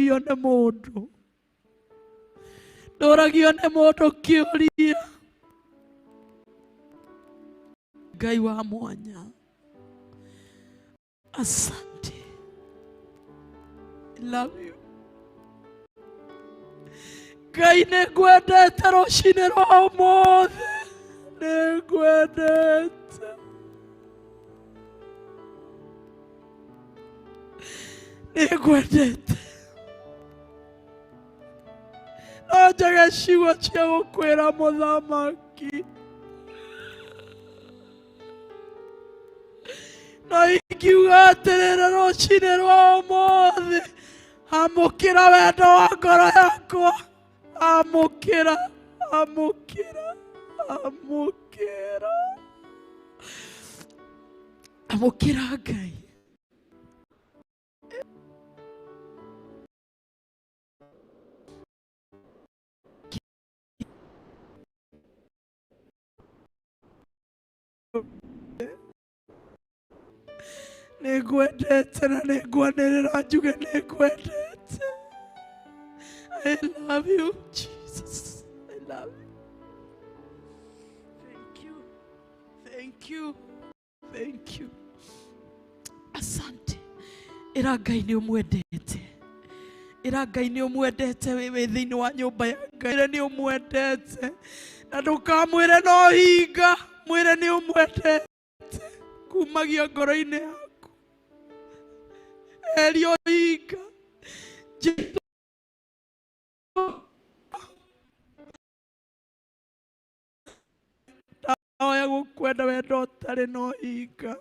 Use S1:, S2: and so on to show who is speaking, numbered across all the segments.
S1: Ndũragio nĩ mũndũ, ndũragio nĩ mũndũ kĩũria. Ngai wa mwanya, asante. I love you. Ngai, nĩ ngwendete rũcinĩ rwa ũmũthĩ, nĩ ngwendete, nĩ ngwendete. No njage ciugo cia gũkwĩra, mũthamaki, no ingiuga atĩrĩrĩ, rũcinĩ rwa ũmũthĩ, amũkĩra wendo wa ngoro yakwa, amũkĩra, amũkĩra, amũkĩra, amũkĩra, Ngai. Nĩ ngwendete na nĩ ngwanĩrĩra njuge nĩ ngwendete. I love you, Jesus. I love you. Thank you, thank you, thank you. Asante. Ĩra Ngai nĩ ũmwendete, ĩra Ngai nĩ ũmwendete. Wĩ thĩinĩ wa nyũmba ya Ngai, ĩre nĩ ũmwendete, na ndũkamwĩre no hinga, mwĩre nĩ ũmwendete kumagia ngoro-inĩ yaku. Eria ũhinga. Jesu, ndahoya gũkwenda wendo ũtarĩ na ũhinga,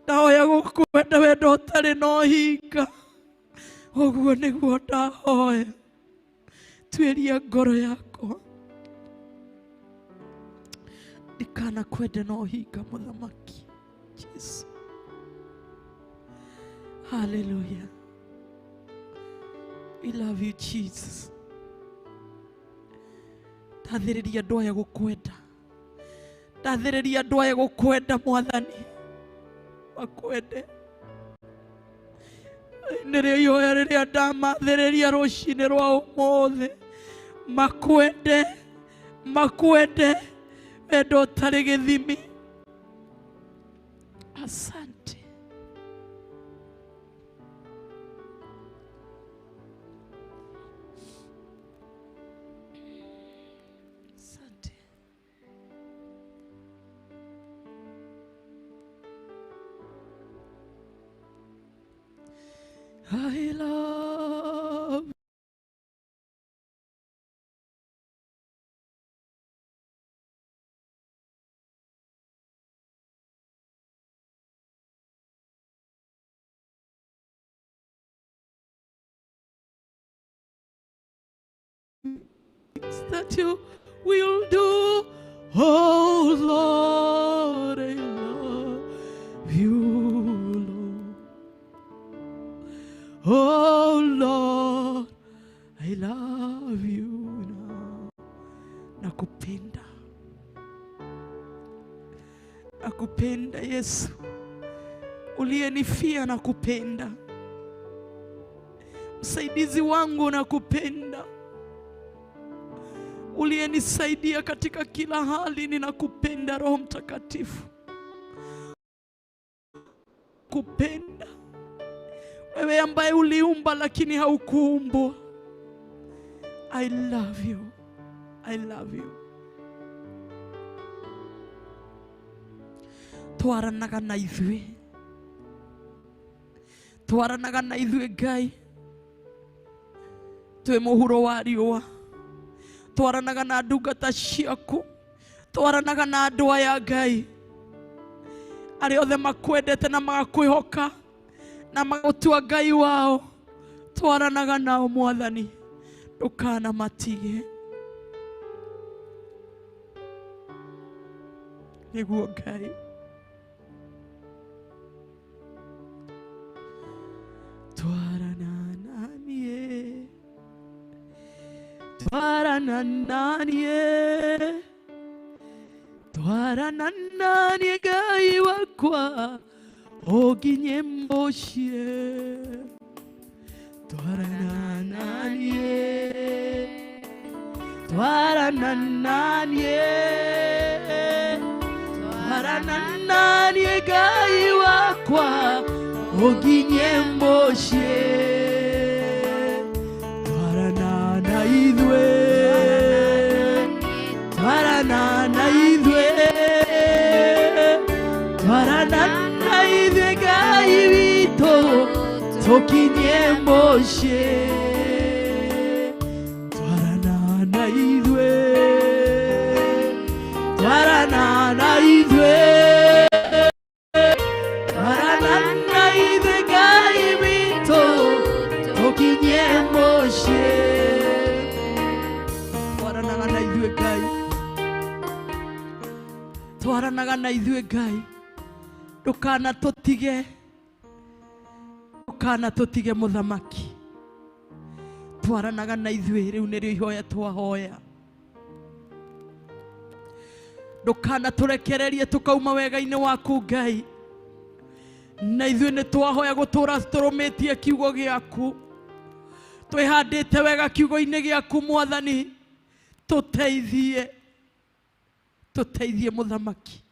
S1: ndahoya gũkwenda wendo ũtarĩ na ũhinga. Ũguo nĩguo ndahoya. Tuĩria ngoro yakwa ndikanakwende na ũhinga, mũthamaki Jesu. Hallelujah. We love you, Jesus. Ndathĩrĩria andũ aya gũkwenda, ndathĩrĩria andũ aya gũkwenda, mwathani, makwende. Nĩrĩo ihoya rĩrĩa ndamathĩrĩria rũcinĩ rwa ũmũthĩ, makwende, makwende wendo ũtarĩ gĩthimi. Asante. Asante. I love that you will do. Oh Lord, I love you, Lord. Oh Lord, I love you now. Nakupenda, nakupenda Yesu, uliyenifia, nakupenda, msaidizi wangu, nakupenda, uliyenisaidia katika kila hali, ninakupenda. Roho Mtakatifu, kupenda wewe ambaye uliumba lakini haukuumbwa. I love you, I love you. Twaranaga na ithuĩ, twaranaga na ithuĩ, Ngai, twĩ mũhuro wa riũa. Twaranaga na ndungata ciaku, twaranaga na andũ aya, Ngai, arĩa othe makwendete na magakwĩhoka na magũtua Ngai wao. Twaranaga nao, mwathani, ndũkanamatige. Nĩguo, Ngai, twarana na niĩ, twarana na niĩ, twarana na niĩ, Ngai wakwa, ũnginye mũciĩ. Twarana nanie, twarana nanie, twarana nanie Ngai wakwa ũnginyie mũciĩ. Twarana na ithuĩ, twarana na ithuĩ, twarana na ithuĩ Ngai witũ tũkinyie mũciĩ. Twarana na ithuĩ, twarana na ithuĩ, twarana na ithuĩ Ngai witũ tũkinyie mũciĩ. Twaranaga na ithuĩ Ngai, twaranaga na ithuĩ Ngai, ndũkanatũtige, ndũkanatũtige mũthamaki. Twaranaga na ithuĩ, rĩu nĩrĩo ihoya twahoya. Ndũkanatũrekererie tũkauma wega-inĩ waku Ngai, na ithuĩ nĩ twahoya gũtũra tũrũmĩtie kiugo gĩaku, twĩhandĩte wega kiugo-inĩ gĩaku Mwathani. Tũteithie, tũteithie mũthamaki.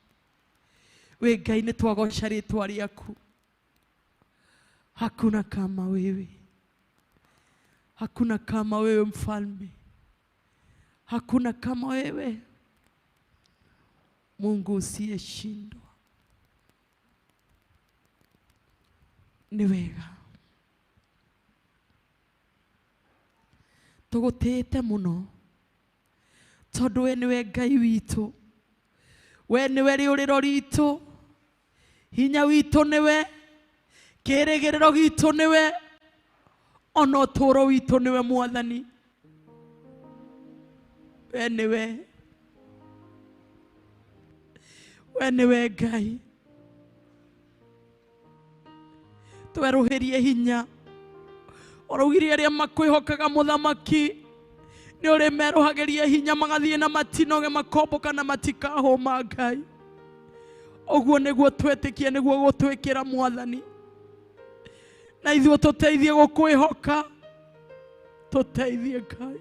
S1: Wĩ Ngai, nĩ twagoca rĩtwa rĩaku. Hakuna kama wewe, hakuna kama wewe mfalme, hakuna kama wewe Mungu usiyeshindwa. Nĩ wega tũgũtĩĩte mũno tondũ we nĩwe Ngai witũ, we nĩwe rĩũrĩro ritũ, hinya witũ nĩwe, kĩĩrĩgĩrĩro gitũ nĩwe, ona ũtũũro witũ nĩwe Mwathani. We nĩwe, we nĩwe Ngai. Twerũhĩrie hinya, ũraugire arĩa makwĩhokaga mũthamaki nĩ ũrĩ merũhagĩria hinya, magathiĩ na matinoge, makomboka na matikahũma. Ngai, ũguo nĩguo twĩtĩkie, nĩguo gũtwĩkĩra Mwathani, na ithuĩ tũteithie gũkwĩhoka, tũteithie Ngai,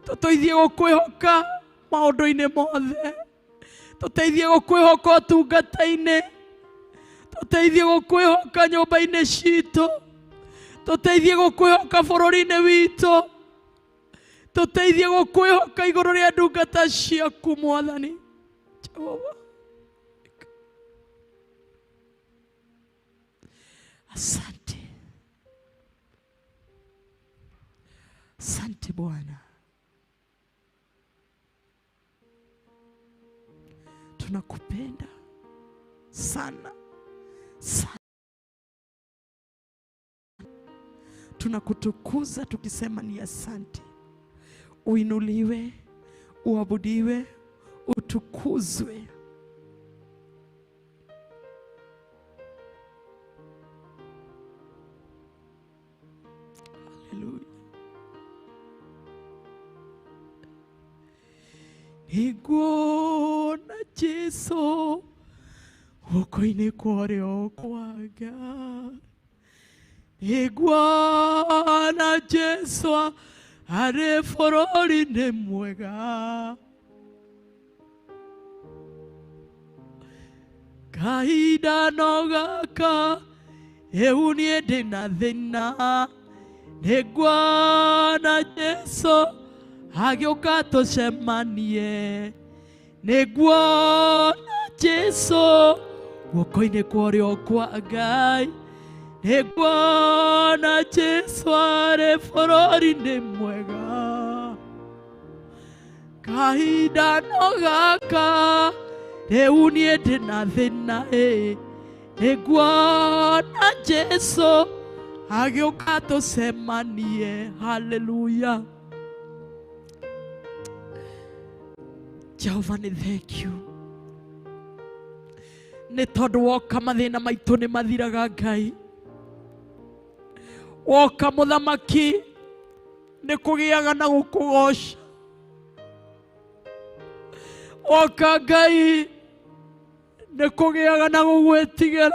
S1: tũteithie gũkwĩhoka maũndũ-inĩ mothe, tũteithie gũkwĩhoka ũtungata-inĩ, tũteithie gũkwĩhoka nyũmba-inĩ citũ, tũteithie gũkwĩhoka bũrũri-inĩ witũ, tũteithie gũkwĩhoka igũrũ rĩa ndungata ciaku Mwathani Jehova. Asante, asante Bwana, tunakupenda sana sana, tunakutukuza tukisema ni asante. Uinuliwe, uabudiwe, utukuzwe. Haleluya. Nĩnguona Jesũ guoko-inĩ kwa ũrĩo kwa Ngai, nĩnguona Jesũ arĩ bũrũri-inĩ mwega. Kahinda no gaka rĩu niĩ ndĩna thĩna, nĩnguona Jesũ agĩũka tũcemanie, nĩnguona Jesũ guoko-inĩ kwa ũrĩo kwa Ngai, nĩnguona Jesũ arĩ bũrũri-inĩ mwega. Kahinda no gaka rĩu niĩ ndĩna thĩna ĩ, nĩnguona Jesũ agĩũka tũcemanie. Haleluya. Jehova nĩ thank you nĩ tondũ woka mathĩna maitũ nĩ mathiraga. Ngai, woka mũthamaki nĩ kũgĩaga na gũkũgoca. Woka Ngai nĩ kũgĩaga na gũgwĩtigĩra.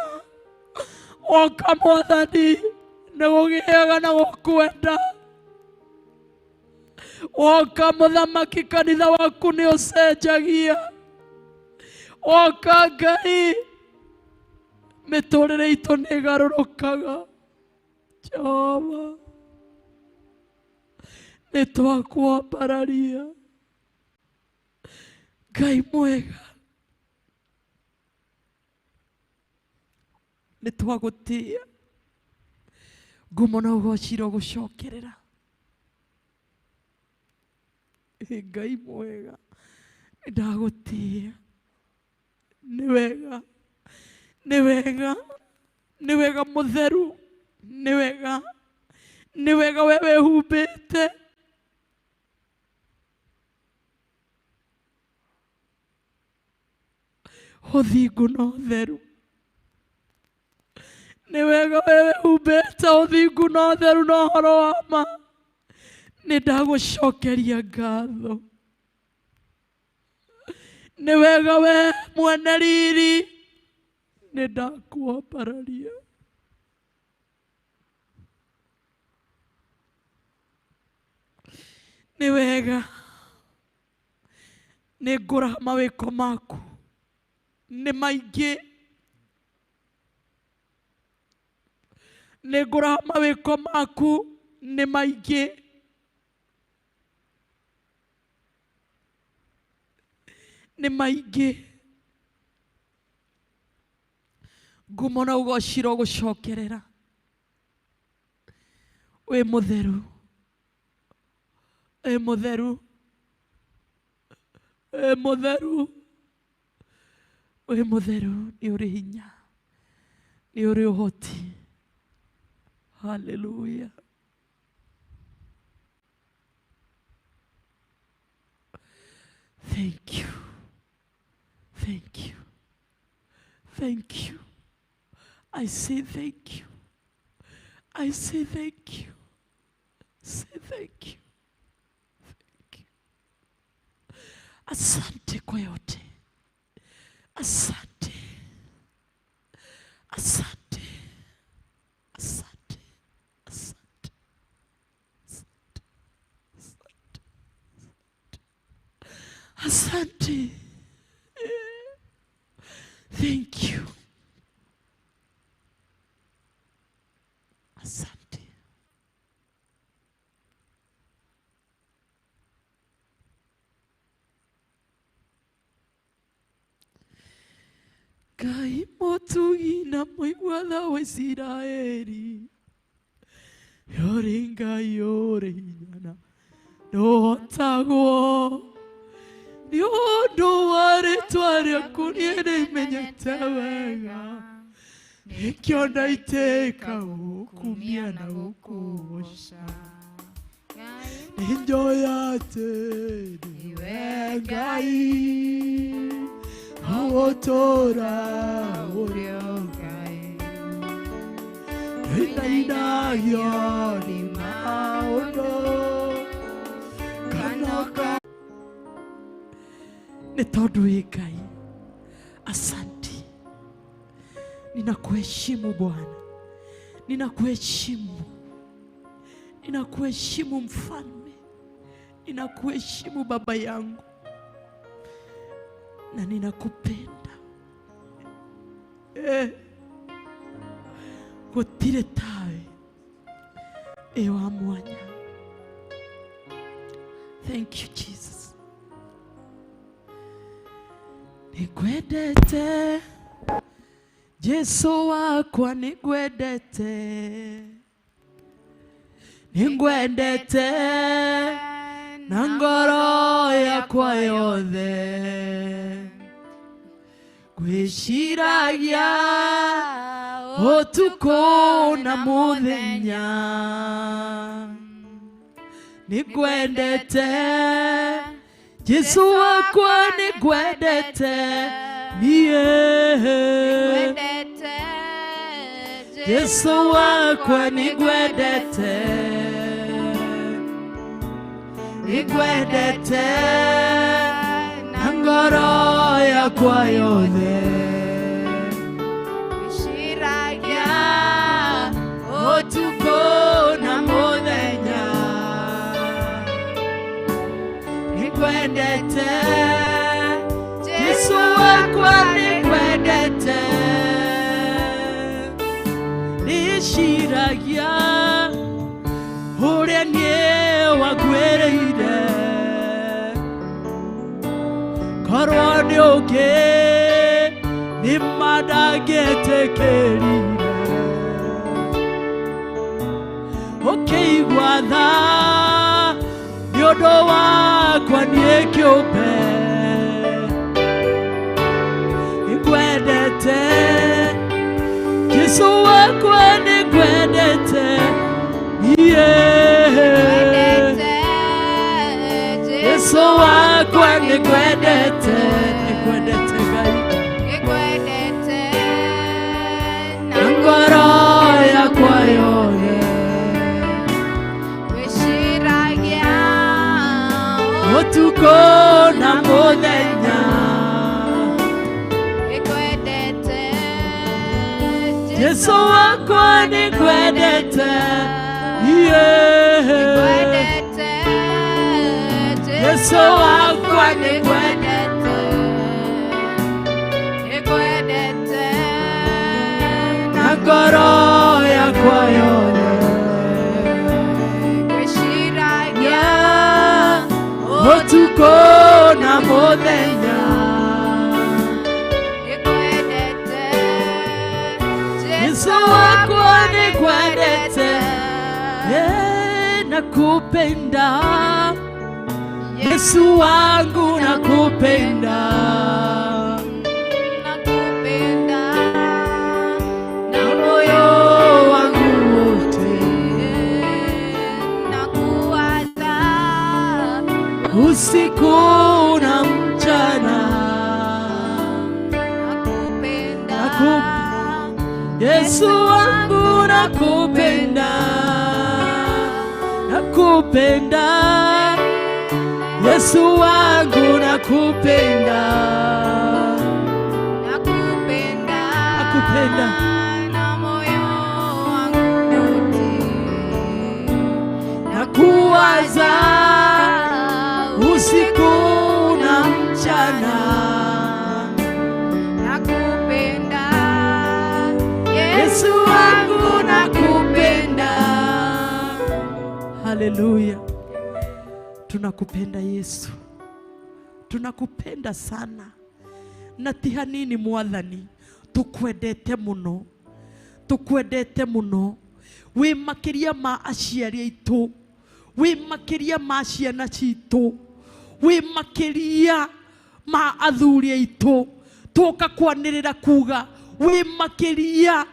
S1: Woka Mwathani Nĩ gũgĩaga na gũkwenda. Woka mũthamaki kanitha waku nĩ ũcenjagia. Woka Ngai mĩtũrĩre itũ nĩ ĩgarũrũkaga. Jehova nĩ twakwambararia. Ngai mwega nĩ twagũtĩa. Ngumo na ũgoci irogũcokerera. Ĩ Ngai mwega nĩ ndagũtĩa. Nĩ wega, nĩ wega, nĩ wega mũtheru, nĩ wega, nĩ wega we wĩhumbĩte. Ũthingu na ũtheru. Nĩ wega we wĩhumbĩte ũthingu na ũtheru na ũhoro wa ma. Nĩ ndagũcokeria ngatho. Nĩ wega we mwene riri, nĩ ndakwambararia. Nĩ wega nĩ ngũraha mawĩko maku nĩ maingĩ. Nĩ ngũraha mawĩko maku nĩ maingĩ. Nĩ maingĩ. Ngumo na ũgoci irogũcokerera. Wĩ mũtheru, wĩ mũtheru, wĩ mũtheru, wĩ mũtheru. Nĩ ũrĩ hinya, nĩ ũrĩ ũhoti. Hallelujah. Thank you. Thank you. Thank you. I say thank you. I say thank you. Say thank you. Thank you. Asante kwa yote. Asante. Asante. Asante. Asante. Asante. Asante. Asante. Thank you. Asante. Ngai mũtugi na mũigua tha wa Isiraeli, ũrĩ Ngai ũrĩ hinya na ndũhotagwo. Nĩ ũndũ wa rĩtwa rĩaku niĩ nĩmenyete wega, nĩkĩo ndaitĩka gũkumia na gũkũgoca. Nĩnjoya atĩ nĩwe Ngai ũgũtũũra ũrĩ o Ngai. Ndũinainagio nĩ maũndũ kana ka nĩ tondũ wĩ Ngai. Asanti, ninakuheshimu Bwana, ninakuheshimu, ninakuheshimu Mfalme, ninakuheshimu Baba yangu, na ninakupenda. Gũtirĩ tawe ĩ wa mwanya. Thank you Jesus. Nĩngwendete Jesu wakwa, nĩngwendete, nĩngwendete na ngoro yakwa yothe. Ngwĩciragia ũtukũ na mũthenya. Nĩngwendete Jesu wakwa, nĩngwendete niĩ. Jesu wakwa, nĩngwendete, nĩngwendete na ngoro yakwa yothe.
S2: Ngwĩciragia
S1: ũtukũ Nĩngwendete Jesu wakwa, nĩngwendete. Ndĩciragia ũrĩa niĩ wakwĩrĩire, korwo nĩ ũngĩ nĩma ndangĩtĩkĩrire. Ũkĩigua tha nĩ ũndũ wakwa niĩ kĩũmbe. Nĩngwendete Jesu wakwa, nĩngwendete niĩ. Jesu wakwa, nĩngwendete, nĩngwendete Ngai na ngoro yakwa yothe. Ũtukũ na mũthenya. Jesu wakwa, nĩngwendete, yeah. Jesu wakwa, nĩngwendete na ngoro yakwa yothe. Yeah. Ũtukũ na mũthenya. Yesu wakwa, nĩngwendete. Yeah, nakupenda Yesu wangu, nakupenda.
S2: Nakupenda
S1: na moyo wangu wote.
S2: Nakuwaza
S1: usiku na mchana.
S2: Nakupenda.
S1: Yesu wangu, nakupenda, nakupenda Yesu wangu, nakupenda.
S2: Nakupenda.
S1: Nakupenda.
S2: Na moyo wangu wote.
S1: Nakuwaza usiku na mchana.
S2: Nakupenda.
S1: Yesu wangu, nakupenda. Haleluya. Tunakupenda Yesu, tunakupenda sana, na ti hanini Mwathani, tukwendete muno, tukwendete muno. Wĩ makĩria ma aciari aitũ, wĩ makĩria ma ciana citũ, wĩ makĩria ma athuri aitũ. Tũka kwanĩrĩra kuga wĩ makĩria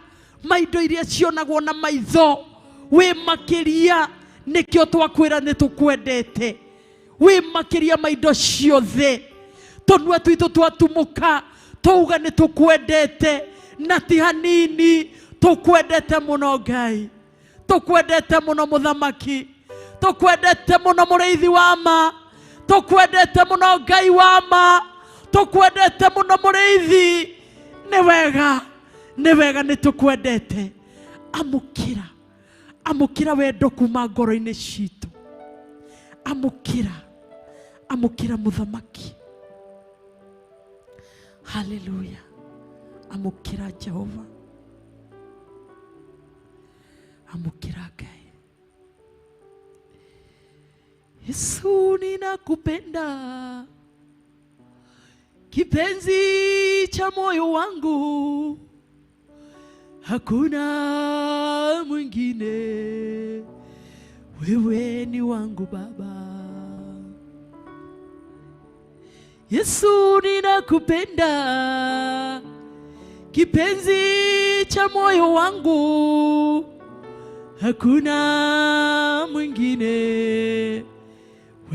S1: ma indo iria cionagwo na maitho, wĩ makĩria. Nĩkĩo twakwĩra nĩ tũkwendete. Wĩ makĩria ma indo ciothe. Tũnua twitũ twatumũka twauga nĩ tũkwendete, na ti hanini, tũkwendete mũno Ngai, tũkwendete mũno Mũthamaki, tũkwendete mũno Mũrĩithi wa ma, tũkwendete mũno Ngai wa ma, tũkwendete mũno Mũrĩithi. Nĩ wega, nĩ wega, nĩ tũkwendete. Amũkĩra, amũkĩra wendo kuma ngoro-inĩ citũ. Amũkĩra, amũkĩra Mũthamaki. Haleluya. Amũkĩra Jehova, amũkĩra Ngai. Yesu, ninakupenda, kipenzi cha moyo wangu, hakuna mwingine, wewe ni wangu Baba. Yesu, ninakupenda, kipenzi cha moyo wangu, hakuna mwingine,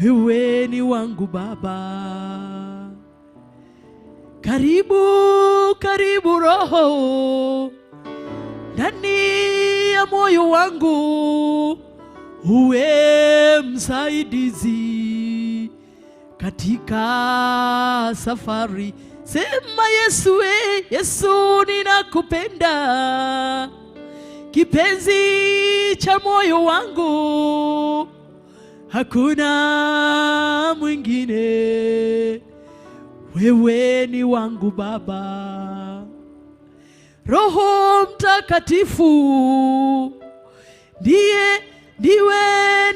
S1: wewe ni wangu Baba. Karibu, karibu Roho ndani ya moyo wangu, uwe msaidizi katika safari. Sema Yesu, eh, Yesu, ninakupenda, kipenzi cha moyo wangu, hakuna mwingine, wewe ni wangu Baba. Roho Mtakatifu ndiye ndiwe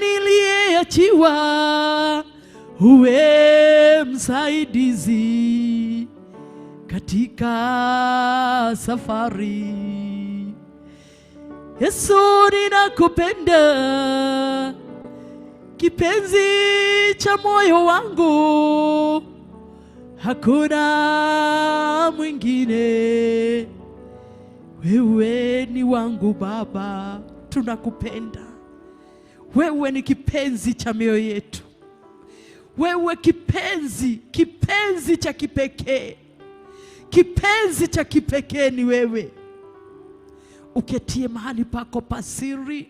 S1: niliyeachiwa, uwe msaidizi katika safari. Yesu ninakupenda, kipenzi cha moyo wangu, hakuna mwingine, wewe ni wangu Baba, tunakupenda wewe ni kipenzi cha mioyo yetu, wewe kipenzi, kipenzi cha kipekee, kipenzi cha kipekee ni wewe uketie mahali pako pasiri,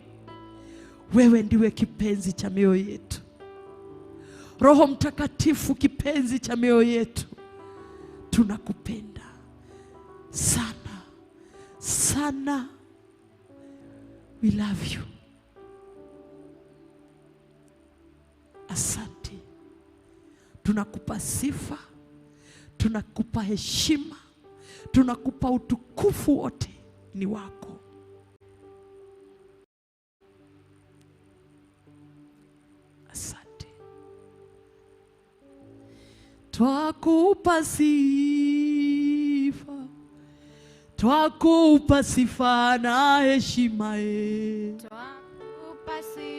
S1: wewe ndiwe kipenzi cha mioyo yetu. Roho Mtakatifu, kipenzi cha mioyo yetu, tunakupenda sana sana. We love you. Asante, tunakupa sifa, tunakupa heshima, tunakupa utukufu, wote ni wako. Asante, twakupa sifa, twakupa sifa na heshima e.
S2: Twakupa sifa,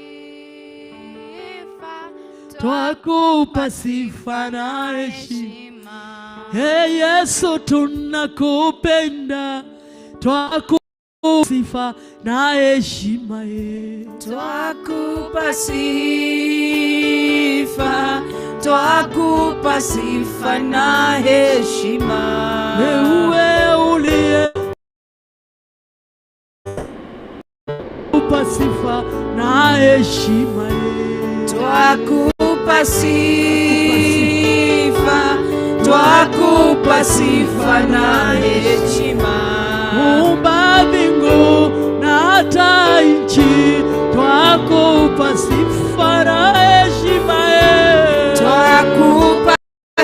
S1: Twakupa sifa na heshima.
S2: heshima.
S1: Hey Yesu, tunakupenda, twakupa sifa na heshima e.
S3: Twakupa sifa, twakupa sifa na heshima.
S1: Wewe uliye upa sifa na heshima e.
S3: Twakupa sifa, twakupa sifa na heshima.
S1: Muumba mbingu na hata nchi, twakupa sifa na heshima e.
S3: Twakupa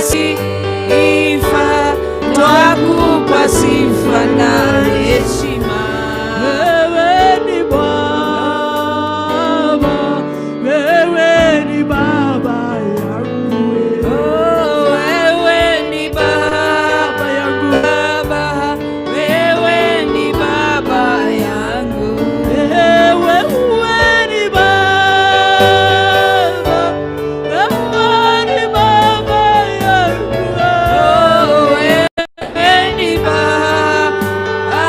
S3: sifa, twakupa sifa na heshima.
S1: Wewe ni Baba, wewe ni Baba yangu,
S3: Oh, wewe ni
S1: Baba yangu,
S3: Baba, wewe ni Baba yangu.
S1: wewe ni Baba, wewe ni Baba yangu,
S3: Oh, wewe ni Baba,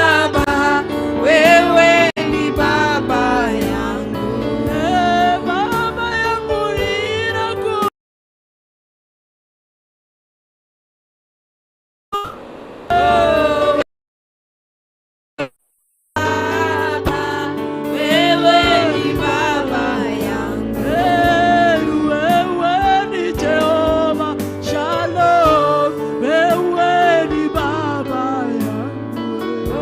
S3: wewe ni Baba yangu.
S1: Eh, Baba yangu ninaku
S3: Baba, wewe ni Baba yangu.
S1: Wewe ni Jehova Shalom, wewe ni Baba yangu.
S3: Oh,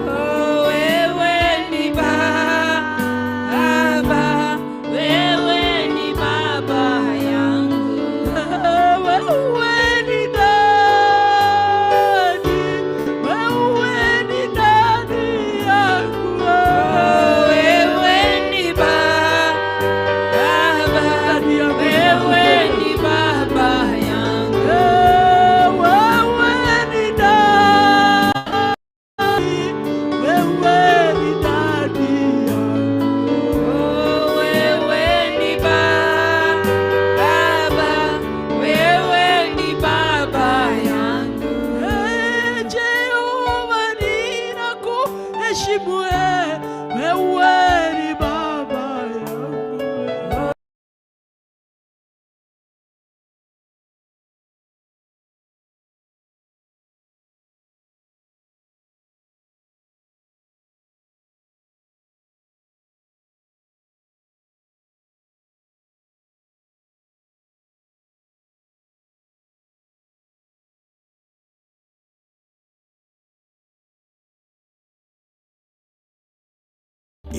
S3: wewe ni Baba, wewe ni Baba yangu.
S1: Wewe ni nani? Wewe ni nani yangu?
S3: Oh, wewe ni Baba, wewe ni Baba yangu.
S1: Wewe ni nani? Wewe ni nani yangu?
S3: Oh, wewe ni Baba, wewe ni Baba yangu.
S1: Ee Jehova, ninakuheshimu, wewe ni Baba yangu.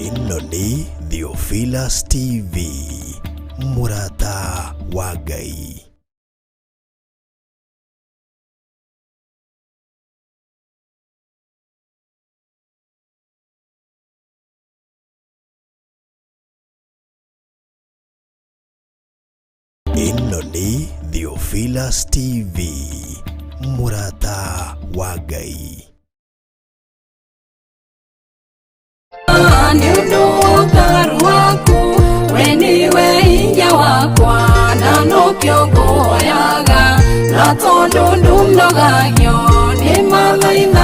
S4: Ĩno nĩ Theophilus TV, mũrata wa Ngai. Ĩno nĩ Theophilus TV, mũrata wa Ngai.
S5: Nĩ ũndũ wa ũtaaro waku, we nĩwe hinya wakwa, na nokĩo ngũhoyaga, na tondũ ndũnogagio.